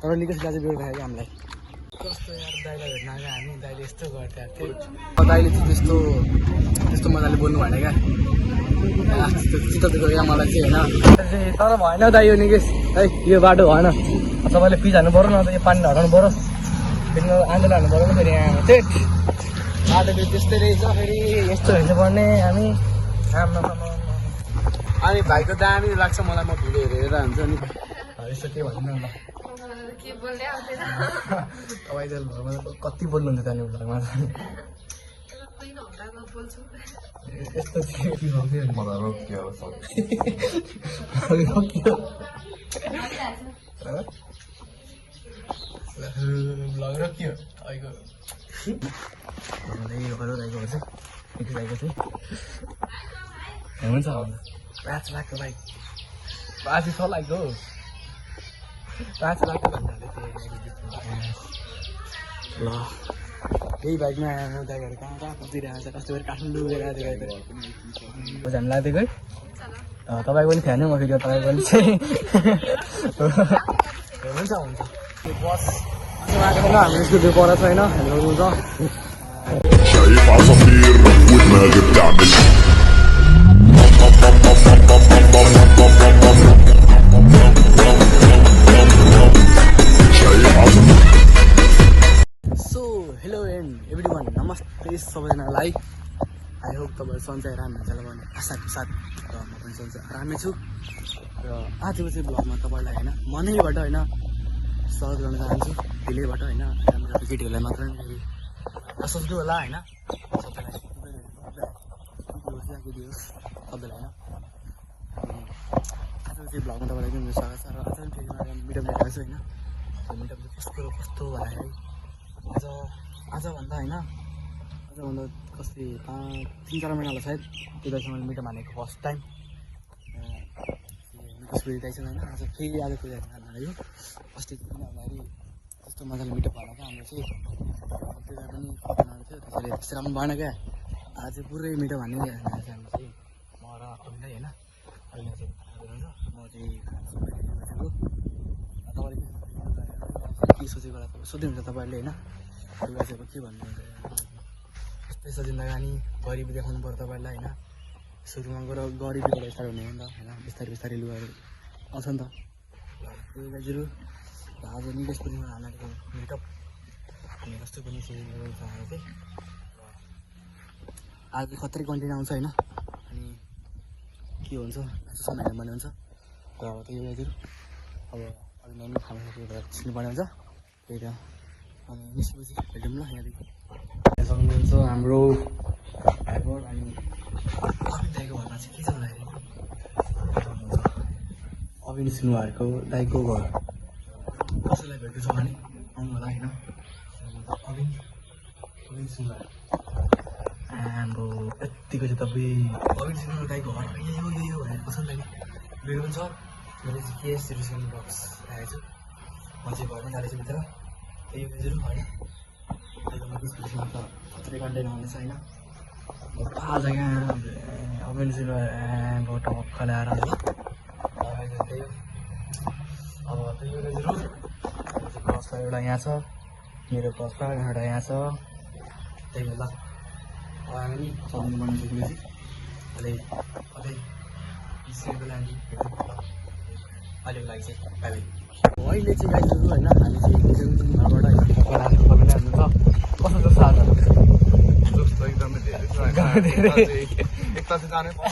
तर निकेश दाजु बेलुका खायो हामीलाई कस्तो यार दाइलाई भेट्न आएको हामी दाइले यस्तो गर्थ्यो दाइले चाहिँ त्यस्तो मजाले बोल्नु भएन क्या चित्त दुख्यो मलाई चाहिँ होइन तर भएन दाइ यो निकेश है यो बाटो भएन तपाईँले पिच हाल्नु पऱ्यो न त यो पानी हटाउनु पऱ्यो फेरि आन्दोलन हाल्नु पऱ्यो फेरि यहाँ त्यही बाटो फेरि त्यस्तै रहेछ फेरि यस्तो हेर्नुपर्ने हामी अनि भाइको दामी लाग्छ मलाई म भिडियो हेरेर हुन्छ नि यस्तो के भन्नु न तपाईँ त भ्लगमा कति बोल्नुहुन्छ त्यहाँनिर भ्लगमा यस्तो भ्लग रोकियो तपाईँको हुन्छ प्याच लाग्यो भाइ बाजी छ लाग्यो प्याच लाग्यो भन्नाले ल त्यही बाइकमा दाइहरू कहाँ पुगिरहेको छ कस्तो गरी काठमाडौँ गएर हामी लाग्दिएको है तपाईँको पनि फ्यान हो म फेरि तपाईँको पनि चाहिँ हुन्छ त्यो बस हाम्रो स्कुल पढाएको छैन हेर्नु हुन्छ हेलो एन्ड एभ्रिवान नमस्ते सबैजनालाई आई होप तपाईँहरू सन्चै राम्रो हुन्छ होला भन्ने आशाको साथ र म पनि सन्चै आरामै छु र आजको चाहिँ ब्लगमा तपाईँलाई होइन मनैबाट होइन स्वागत गर्न चाहन्छु दिलैबाट होइन राम्रो केटीहरूलाई मात्र फेरि नसोच्नु होला होइन सबैलाई दियोस् सबैलाई होइन आजको चाहिँ ब्लगमा तपाईँलाई पनि स्वागत छ र आज पनि फेरि मिटअप लिएर आएको छु होइन त्यो मिटअप चाहिँ कस्तो भन्दाखेरि आजभन्दा होइन आजभन्दा कति 3-4 महिना होला सायद त्यो दाइसँग मिटअप हानेको फर्स्ट टाइम मिटअप सुविधाइछ होइन आज फेरि आज पुरा खानु लाग्यो अस्ति पनि भन्दाखेरि त्यस्तो मजाले मिटअप हानेको हाम्रो चाहिँ त्यसलाई पनि बनाएको थियो त्यसरी त्यस्तो राम्रो भएन क्या आज चाहिँ पुरै मिटअप हान्ने हामी चाहिँ म र अभिनय होइन अहिले चाहिँ म चाहिँ तपाईँले के सोचेको होला सोध्नुहुन्छ तपाईँहरूले होइन लुगा चाहिँ के भन्नुहुन्छ यस्तो जिन्दगानी गरिबी देखाउनु पर्यो तपाईँहरूलाई होइन सुरुमा गएर गरिबीबाट स्टार्ट हुने हो नि त होइन बिस्तारै बिस्तारै लुगाहरू आउँछ नि त त्यही दाजुहरू आज निकेश पनि हानेको मिटअप अनि कस्तो पनि छ आज चाहिँ आज खत्रै कन्टेन्ट आउँछ होइन अनि के हुन्छ समय भन्ने हुन्छ र अब त्यही दाजुहरू अब अरू खाना छिर्नुपर्ने हुन्छ त्यही त अनि निस्केपछि भेटौँ ल यहाँदेखि सक्नुहुन्छ हाम्रो ड्राइभर अनि दाइको घरमा चाहिँ के छ भन्दाखेरि अविन सिनुवारको दाइको घर कसैलाई भेट्नु छ भने आउनु होला होइन अविन सिनुवार हाम्रो यत्तिको चाहिँ तपाईँ अविन सिनुवार दाइको घर यो भनेर पसन्द होइन भिडियो पनि छ मैले चाहिँ केएस सिटिजन बक्स राखेको छु म चाहिँ घरमा जाँदैछु भित्र त्यही हजुर होइन खत्रै कन्टेन्ट आउनेछ होइन आज यहाँ अभिनयको टक्क ल्याएर है त्यही अब त्यही हजुर कस्ता एउटा यहाँ छ मेरो कस्ता एउटा यहाँ छ त्यही बेला अब हामी चलाउनु बनाउनु सक्नेछु अझै निस्केको लागि अहिलेको लागि चाहिँ बाई अहिले चाहिँ गाइजहरू होइन हामी चाहिँ घरबाट होइन तपाईँलाई हाल्नु छ कस्तो जस्तो साथहरू जस्तो एकदमै धेरै एकताल चाहिँ जानै पर्छ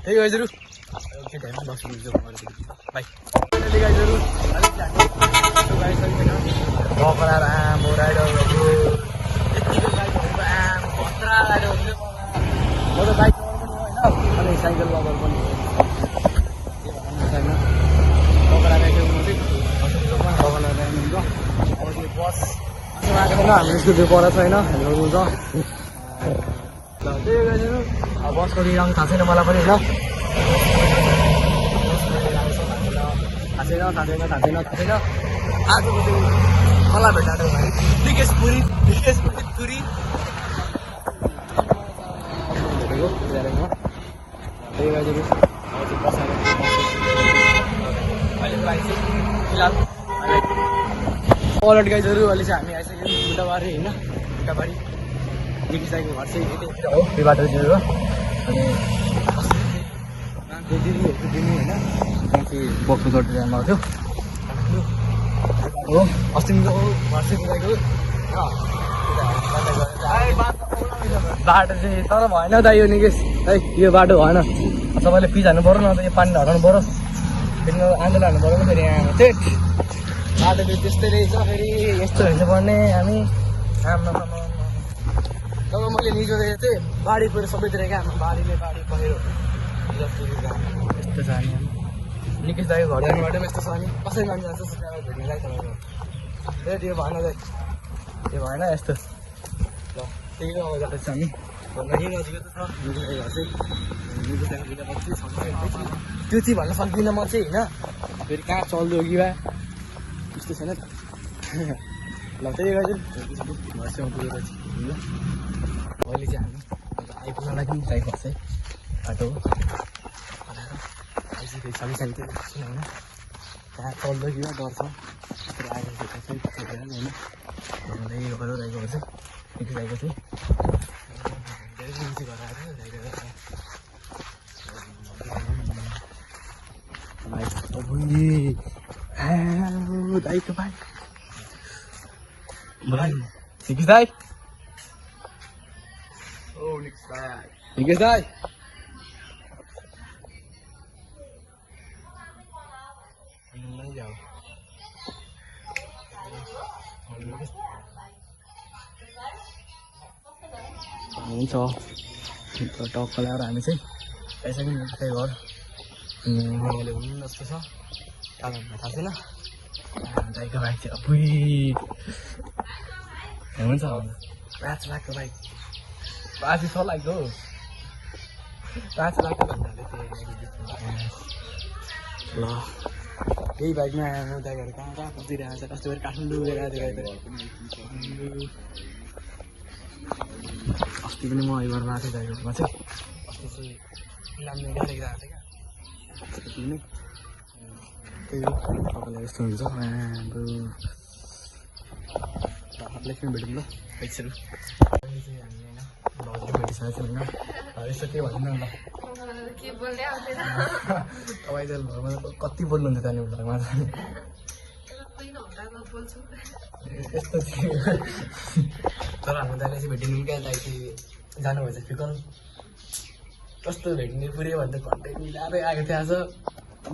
त्यही गाइजहरू के टाइममा बस्नुहुन्छ बाई गाइजहरू गफराएर आमो राइडरहरू खतरा राइडर हुन्छ म त बाइक अनि साइकल लभर पनि छैन हुन्छ अब त्यो बस आएको छैन हाम्रो स्कुल पढाएको छैन हेर्नु हुन्छ ल त्यही गरिदिनु अब बसको रङ थाहा छैन मलाई पनि होइन थाहा छैन आजको चाहिँ मलाई भेटाएको भाइ निकेश पुरी भेटेको त्यही गरिदिनु अलर्ट गाइजहरू अहिले चाहिँ हामी आइसक्यौँ बुढाबारी होइन बुढाबारी निकिसकेको घर चाहिँ यतैतिर हो त्यो बाटो चाहिँ हो अनि दिदीहरूको दिनु होइन त्यहाँ चाहिँ बोक्नु गर्दै जानुभएको थियो हो अस्ति घर चाहिँ गएको बाटो चाहिँ तर भएन त यो निकेश है यो बाटो भएन तपाईँले पिच हाल्नु पऱ्यो न त यो पानी हटाउनु पऱ्यो फेरि आन्दोलन हाल्नु पऱ्यो फेरि यहाँ चाहिँ बाटो फेरि त्यस्तै रहेछ फेरि यस्तो हिँड्नुपर्ने हामी राम्रो तब मैले निजो देखेको थिएँ बाढी पहिरो सबैतिर क्या हाम्रो बाढीले बाढी पहिरो यस्तो छ हामी निकेश दाइको घर जानुबाट पनि यस्तो छ अनि कसरी मान्छे जान्छ भेट्नुलाई तपाईँको ए त्यो भएन दाइ त्यो भएन यस्तो ल त्यही हो जाँदैछ हामी भन्दा यही नजिकै त छ निकेश दाइको घर चाहिँ निकेश दाइको बिनापछि त्यो चाहिँ भन्न सक्दिनँ म चाहिँ होइन फेरि कहाँ चल्दो कि बा त्यस्तो छैन त ल त्यही गर्छु घरसम्म पुगेपछि ल अहिले चाहिँ हामी आइपुग्न लागि ड्राइभ गर्छ है बाटो आइसकेको छ कि छैन होइन कहाँ चल्दो कि बा डर छ तर आइसकेको चाहिँ होइन भन्दै गऱ्यो ड्राइभ गर्छ निकै गएको चाहिँ धेरै दिन चाहिँ घर आएर दाइको भाइ निकेश दाइ निकेश दाइ हुन्छ टक्क ल्याएर हामी चाहिँ आइसक्यौँ त्यही घर मैले हुनु जस्तो छ कारणमा थाहा छैन दाइको बाइक चाहिँ अपुई हुन्छ पाँच लाखको bike 5 is all I go. 5 lakh भन्नाले ल यही बाइकमा दाइहरू कहाँ कहाँ पुगिरहेको छ कस्तो गरी काठमाडौँ गएर अस्ति पनि म घर गएको थिएँ दाइहरूमा चाहिँ अस्ति चाहिँ नाम्ने गाडी गएको थिएँ क्या त्यही हो तपाईँलाई यस्तो हुन्छ तपाईँलाई पनि भेटौँ ल एकछिन अहिले चाहिँ हामी होइन भाउजू भेटिसकेको छौँ होइन यस्तो के भन्नु न तपाईँ चाहिँ घरमा कति बोल्नुहुन्छ त्यहाँनिर घरमा यस्तो थियो तर हाम्रो दाइले चाहिँ भेटिनु क्या दाइ चाहिँ जानुभएछ फिकल कस्तो भेट्ने पुऱ्यो भने त घन्टै मिलाएर आएको थियो आज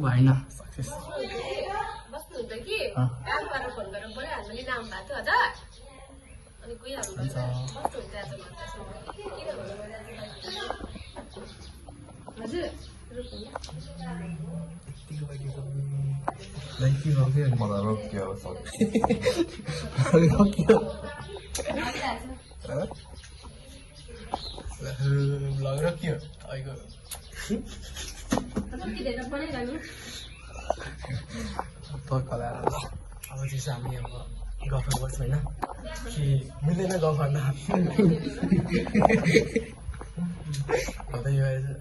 भएन सक्सेस मलाई रोक्यो ब्लग रोक्यो तपाईँको अब चाहिँ हामी अब गफ गर्छौँ होइन कि मिल्दैन गफ गर्न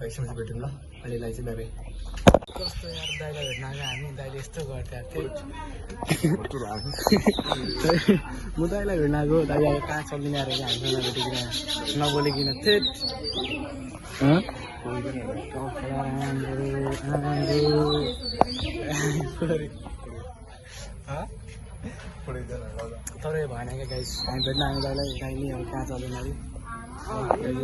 एकछिन भेटौँ ल अहिलेलाई चाहिँ बाई कस्तो यार दाइलाई भेट्न आएको हामी दाइले यस्तो गर्थ्यो म दाइलाई भेट्न आएको दाइ अब कहाँ चल्दिने आएर हामीसँग भेटिकन नबोलिकन थिएँ तर भएन क्या गाइस हामी भेट्न आएको दाइलाई दाइले अब कहाँ चल्दैन अरे ल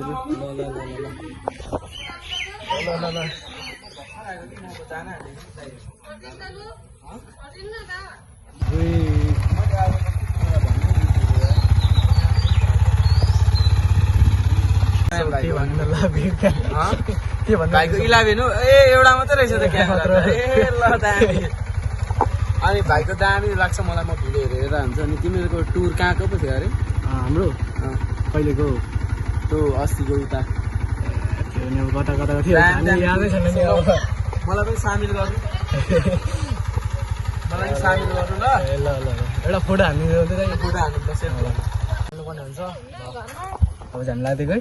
भाइको 11 हो ए एउटा मात्रै रहेछ त क्यामेरा अनि भाइको दामी लाग्छ मलाई म भिडियो हेरेर हुन्छ अनि तिमीहरूको टुर कहाँको पो थियो अरे हाम्रो कहिलेको त्यो अस्तिको उता कता कता थियो यादै छैन नि अब मलाई पनि सामेल गर्नु मलाई पनि सामेल गर्नु ल ल ल एउटा फोटो हान्नु फोटो हान्नु पर्छ हाल्नुपर्ने हुन्छ अब झन् लाग्दिएको है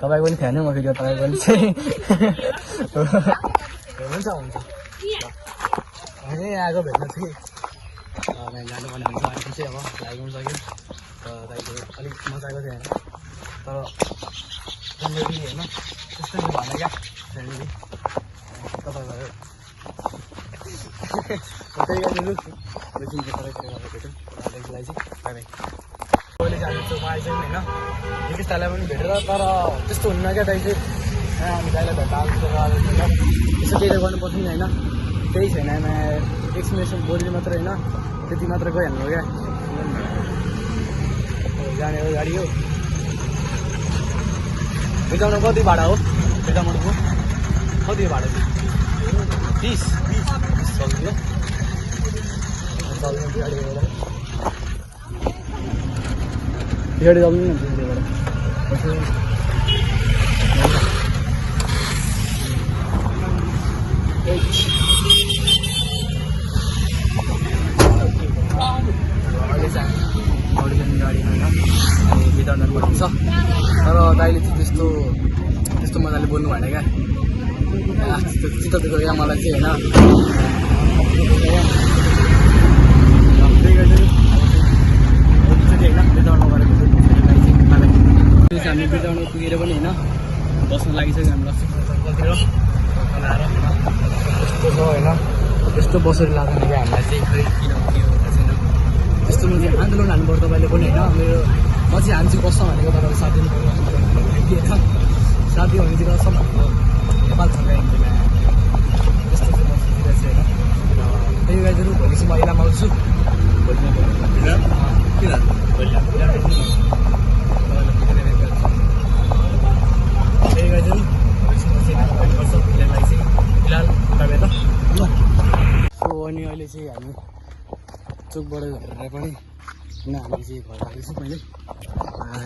तपाईँको पनि थिएन म फेरि तपाईँको पनि चाहिँ हुन्छ हुन्छ होइन आएको भेट्न चाहिँ दाइ जानुपर्ने हुन्छ अहिले चाहिँ अब लागेको सक्यो र दाइले अलिक मजाको थियो होइन तर फ्यामिली होइन त्यस्तै भने क्या फ्यामिली तपाईँहरू त्यही गर्नु बेचिन्छ तपाईँको भेटौँ दाइलाई चाहिँ बाई अहिले चाहिँ हामी चोकमा आइसक्यौँ होइन निकिस्तालाई पनि भेटेर तर त्यस्तो हुन्न क्या दाइ चाहिँ हामी दाइलाई भेट्दा आउँछ त्यस्तो केही त गर्नु पर्छ नि होइन त्यही छैन एक्सप्लेनेसन बोल्ने मात्र होइन त्यति मात्र गइहाल्नु क्या जाने हो गाडी हो बिताउनु कति भाडा हो बिताउनुको कति भाडा चाहिँ 30 चल्दियो चल्नु गाडी हो गाडी चल्नु न त्यहाँबाट गाडी होइन अनि बिताउन पर्छ तर दाइले चाहिँ त्यस्तो मजाले बोल्नु भएन क्या चित्त दिएको क्या मलाई चाहिँ होइन होइन बिताउनु गरेको हामी बिताउनु पुगेर पनि होइन बस्नु लागिसक्यो हामी लक्ष्मीतिर बनाएर त्यस्तो छ होइन त्यस्तो बसेर लाग्दैन क्या हामीलाई चाहिँ खै किन के हो थाहा छैन त्यस्तोमा चाहिँ आन्दोलन हान्नुपर्छ तपाईँले पनि होइन मेरो म चाहिँ हान्छु बस्छ भनेको तपाईँको साथ दिनु पऱ्यो साथी भनेतिर सब नेपाल सरकार त्यस्तो चाहिँ म सोचिरहेको छु होइन त्यही गाइजहरू भोलि चाहिँ म इलाम आउँछु भोलि त्यही गाइजहरू भोलि चाहिँ म चाहिँ इलाम गर्नुपर्छ इलामलाई चाहिँ फिलहाल तपाईँ त ल सो अनि अहिले चाहिँ हामी चोकबाट हेरेर पनि होइन हामी चाहिँ घर आएपछि पहिले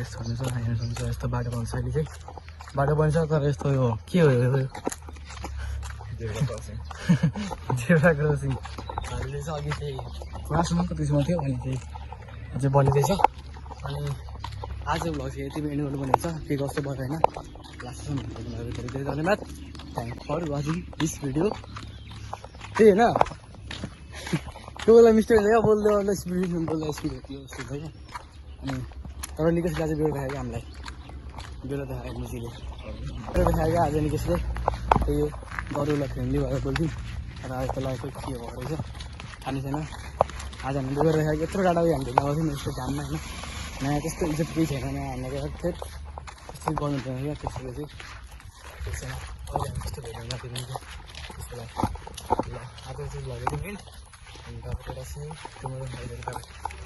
छोड्नु छ हेर्नु सक्छ यस्तो बाटो पाउँछ अहिले चाहिँ बाटो बन्छ तर यस्तो यो के हो यो जेब्रा क्रसिङ हामीले चाहिँ अघि चाहिँ क्लासमा त्यसमा थियो अनि चाहिँ अझै बनिँदैछ अनि आज भ्लग चाहिँ यति एन्ड गर्नुपर्ने हुन्छ के कस्तो भयो होइन लास्टसम्म धेरै धेरै धन्यवाद thank for watching this video त्यही होइन त्यो बेला मिस्टेक हुन्छ क्या बोल्दै स्पिड बोल्दा स्पिड त्यो भयो अनि तर निकेशले चाहिँ बेर देखायो क्या हामीलाई बेर देखायो मुजीले बेर देखायो क्या आज निकेशले त्यही गरुलाई फ्रेन्डली भएर बोल्थ्यौँ र आज त लगेको के भएको रहेछ खाने छैन आज हामीले बेर देखाएको यत्रो टाढा उयो हामीले लगाउँथ्यौँ यस्तो घाममा होइन नयाँ त्यस्तो इज्जत केही छैन नयाँ हामीलाई क्या त्यस्तो गर्नु पर्ने क्या त्यसले चाहिँ छैन अहिले हामी त्यस्तो भेट्दैन तिमी त्यस्तो ल आज चाहिँ लगेको थियौँ अनि तपाईँ चाहिँ